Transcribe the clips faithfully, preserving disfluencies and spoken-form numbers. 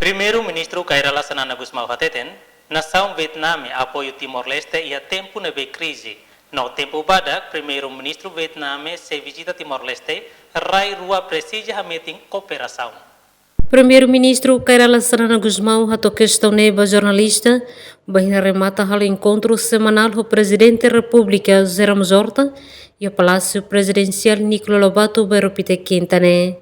Primeiru-Ministru Kay Rala Xanana Gusmão hateten, nasaun Vietname apoiu Timor-Leste iha tempu ne'ebé krize. No tempu badak, Primeiru-Ministru Vietname sei vizita Timor-Leste, rai rua presiza hametin kooperasaun. Primeiru-Ministru Kay Rala Xanana Gusmão hato'o kestaun ne'e ba jornalista, bainhira remata halo enkontru semanál ho Prezidente Repúblika José Ramos Horta iha Palásiu Prezidensiál Nicolau Lobato, Bairro Pite, Kinta ne'e.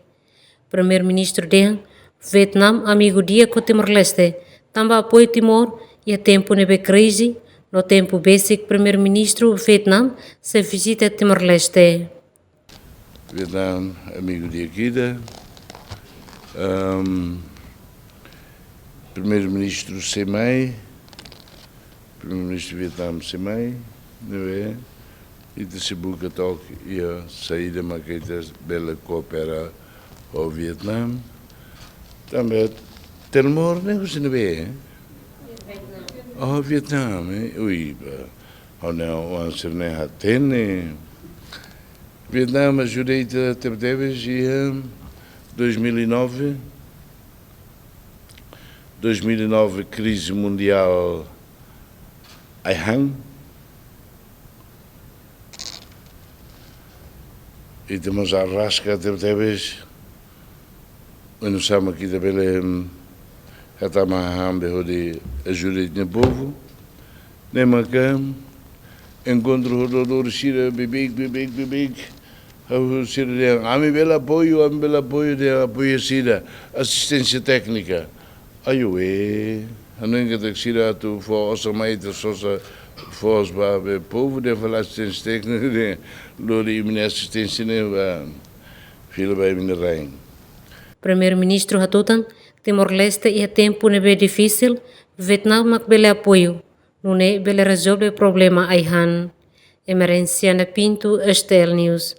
Primeiru-Ministru dehan, Vietname amigu di'ak ho Timor-Leste, tanba apoiu Timor iha tempu ne'ebé krize, no tempu besik Primeiru-Ministru Vietname sei vizita Timor-Leste. Vietname amigu di'ak ida. Ahm, Primeiru-Ministru sei mai, Primeiru-Ministru Vietname sei mai, ne'ebé ita sei buka took iha saida mak ita bele koopera ho Vietname. Tanba Telmor ne'e husi ne'ebé? Oh, Vietname, eh? Ui, ba. Ha'u-nia oan sira-ne'e hatene. Vietname ajuda ita tebetebes iha dois mil e nove. Dois mil e nove, krize mundiál ai-han. Ita mós arraska tebetebes. Oinsá mak ita bele, mm, hatama hahán be hodi ajuda ita-nia povu. Ne'e maka enkontru ho doadór sira beibeik, beibeik, beibeik. Ha'u sira dehan, ami bele apoiu, ami bele apoiu, dehan apoiu sira, asisténsia téknika. Ai, ué, hanoin katak sira atu fó osan mai ita sosa foos ba be povu, dehan fali asisténsia téknika, dehan lori imi-nia asisténsia ne'e ba fila ba imi-nia rain. Primeiru-Ministru hatutan, Timor-Leste iha tempu ne'ebé difisil, Vietname mak bele apoiu, nune'e bele rezolve problema ai-han. Emerenciana Pinto, S T L News.